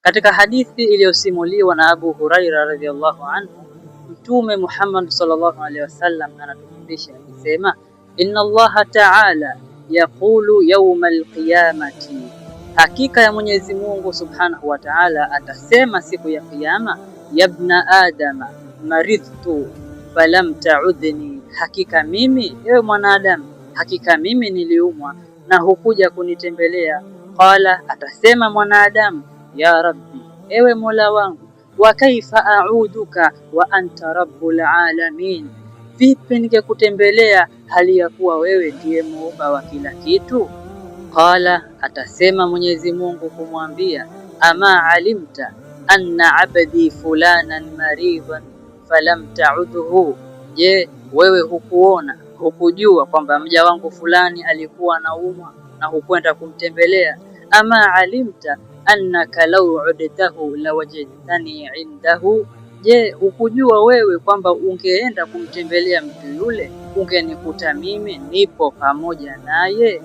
Katika hadithi iliyosimuliwa na Abu Huraira radhiallahu anhu, Mtume Muhammad sallallahu alaihi wasallam anatufundisha akisema, inna Allaha ta'ala yaqulu yauma alqiyamati, hakika ya Mwenyezi Mungu subhanahu wa ta'ala atasema siku ya Kiyama, yabna adama maridhtu falam ta'udhni, hakika mimi, ewe mwanadamu, hakika mimi niliumwa na hukuja kunitembelea. Qala, atasema mwanadamu, ya rabbi, ewe mola wangu, wa kaifa a'uduka wa anta rabbul alamin, vipi ningekutembelea hali ya kuwa wewe ndiye muumba wa kila kitu? Qala, atasema Mwenyezi Mungu kumwambia, ama alimta anna abdi fulanan maridan falam ta'udhu, je, wewe hukuona hukujua kwamba mja wangu fulani alikuwa anaumwa na hukwenda kumtembelea? Ama alimta annaka law udtahu lawajadtani indahu, je, hukujua wewe kwamba ungeenda kumtembelea mtu yule ungenikuta mimi nipo pamoja naye?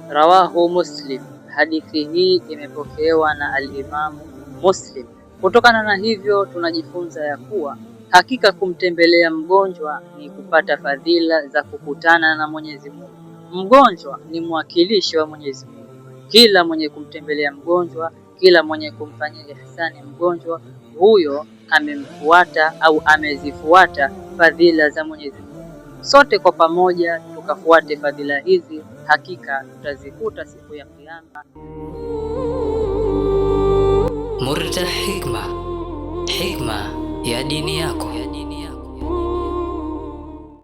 Rawahu Muslim. Hadithi hii imepokewa na Alimamu Muslim. Kutokana na hivyo, tunajifunza ya kuwa hakika kumtembelea mgonjwa ni kupata fadhila za kukutana na Mwenyezi Mungu. Mgonjwa ni mwakilishi wa Mwenyezi Mungu. Kila mwenye kumtembelea mgonjwa, kila mwenye kumfanyia ihsani mgonjwa, huyo amemfuata au amezifuata fadhila za Mwenyezi Mungu. Sote kwa pamoja tukafuate fadhila hizi, hakika tutazikuta siku ya Kiyama. Murta Hikma, hikma ya dini yako.